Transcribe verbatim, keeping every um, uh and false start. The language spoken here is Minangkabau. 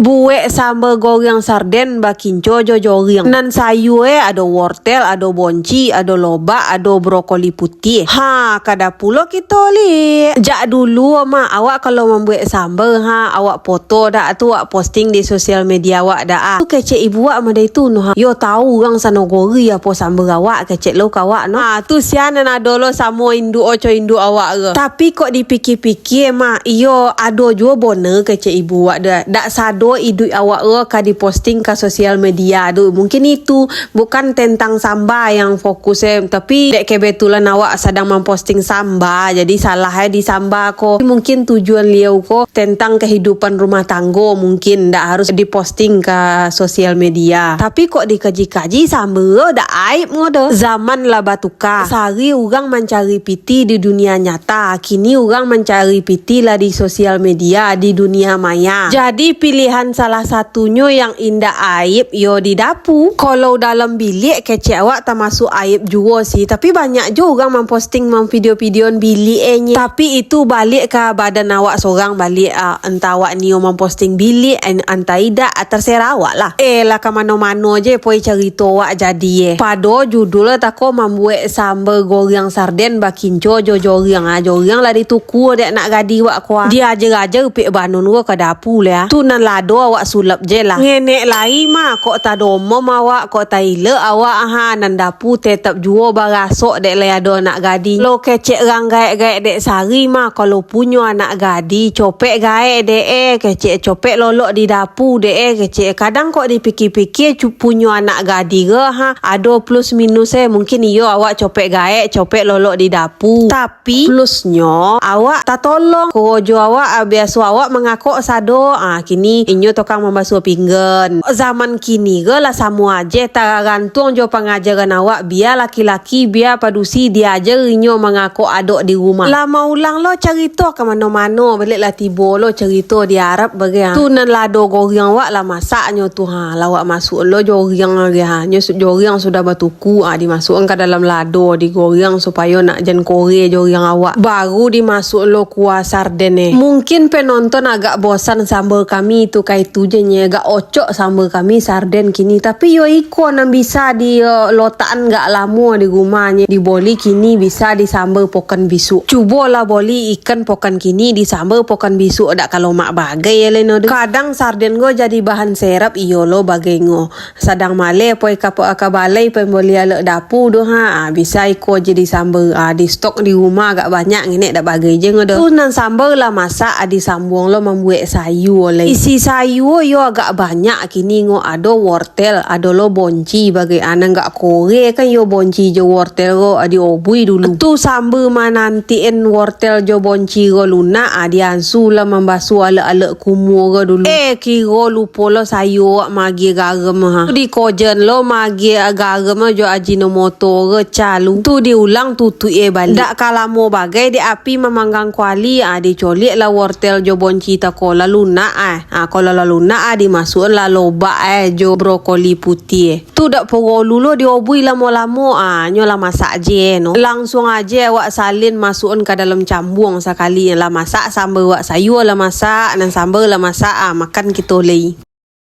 Buek samba goreng sarden bakinco jo joriang. Nan sayua e ado wortel, ado bonci, ado lobak, ado brokoli putiah. Ha, kada pulo kito li. Jak dulu mah awak kalau mambuek samba ha, awak foto dak tu, awak posting di sosial media awak dak ah. Tu kecek ibu awak madai tu noh ha. Yo tahu urang sanogori apo samba awak kecek lo ka awak noh. Ha, tu sia nan ado lo samo induak oco induak awak ke. Tapi kok dipikia-pikia mah, iyo ado juo bona kecek ibu awak dak. Dak sado iduik awak ko ka diposting ka sosial media tu. Mungkin itu bukan tentang samba yang fokus eh, tapi dek kebetulan awak sadang mamposting samba, jadi salah eh di samba ko. Mungkin tujuan liau ko tentang kehidupan rumah tanggo, mungkin dak harus diposting ka sosial media. Tapi kok dikaji-kaji, samba dak aib ngo doh. Zaman lah batuka. Sari urang mancari piti di dunia nyata, kini urang mancari piti lah di sosial media, di dunia maya. Jadi pilihan salah satunyo yang indak aib yo di dapu. Kalau dalam biliak kecek awak tamasuak aib juo sih, tapi banyak jo urang mamposting, mamvideo-videoan biliak e nyo. Tapi itu baliak ka badan awak sorang baliak ah, entah awak nio mamposting biliak, en-, entah idak, ah, terserah awak lah. Eh lah ka mano-mano je poi carito awak jadi eh. Pado judul tako mambuek samba goreng sarden bakinco jo joriang ah. Joriang lah dituku dek anak gadih wak ko ah. Diaja-aja upik banun ko ka dapu leh ah. Tu nan lado awak sulap je lah. Ngenek lai mah, kok tadomom awak, kok tailek awak ha, nan dapu tetap juo barasok dek lai ado anak gadih. Lo kecek rang gaek-gaek dek sari mah, kalau punyo anak gadih, copek gaek dek eh, kecek copek lolok di dapu dek eh, kecek. Kadang kok dipikia-pikia cu-, punyo anak gadih ke ha, ado plus minus eh. Mungkin iyo awak copek gaek, copek lolok di dapu. Tapi plusnyo, awak tatolong. Korojo awak, ah, biaso awak mangakok sado, ah, kini inyo tukang mambasuah pinggan. Zaman kini ko lah samo aje, tagantuang jo pangajaran awak, bia laki-laki, bia padusi, diaja inyo mangakok adok di rumah. Lah maulang lo carito ka mano-mano, baliak lah tibo lo carito di Arab bagai, ah. Tu nan lado goriang awak lah masaknyo tu, ha, lah awak masuak lo joriang lagi, ha. Nyo su-, joriang sudah batuku, ah, dimasuakan ka dalam lado, digoriang supayo nak jan kore joriang awak. Baru dimasuak lo kuah sarden eh. Mungkin penonton agak bosan samba kami tu ka itu je nye, agak ocok samba kami sarden kini. Tapi yo iko nan bisa di, eh, lotakan agak lamo di rumah nye. Diboli kini bisa disamba pokan bisuak. Cubolah boli ikan pokan kini disamba pokan bisuak dak ka lomak bagai ye leno tu. Kadang sarden go jadi bahan serap iyo lo bagai ngo. Sadang maleh poi ka, ka balai pambali alek dapu tu ha. Ah, bisa iko je disamba. Ah, di stok di rumah agak banyak nginek dak bagai je ngo doh. Tu nan samba lah masak, ah, disambuang lo mambuek sayua lai. Isi sayua yo agak banyak kini ngo, ado wortel, ado lo bonci bagai, ah, nan gak kore kan yo bonci jo wortel ko, ah, diobui dulu. Tu samba manantian wortel jo bonci ko lunak, ah, diansu lah mambasuah alek-alek kumuah ko dulu. Eh, kiro lupo lo sayua wak maagiah garam ha. Dikojen lo maagiah garam jo ajinomoto ko calu. Tu diulang tutuik e baliak. Dak ka lamo bagai dek api mamanggang kuali, ah, dicoliak lah wortel jo bonci tako lah lunak ah. Ah, kalau lah lunak ah, dimasuakan lah lobak eh jo brokoli putiah eh. Tu dak porolu lo diobui lamo-lamo, ah, nyo lah masak je no. Langsuang aje awak salin masuakan ka dalam cambuang sakali. Lah masak samba wak, sayua lah masak, nan samba lah masak, ah, makan kito lai.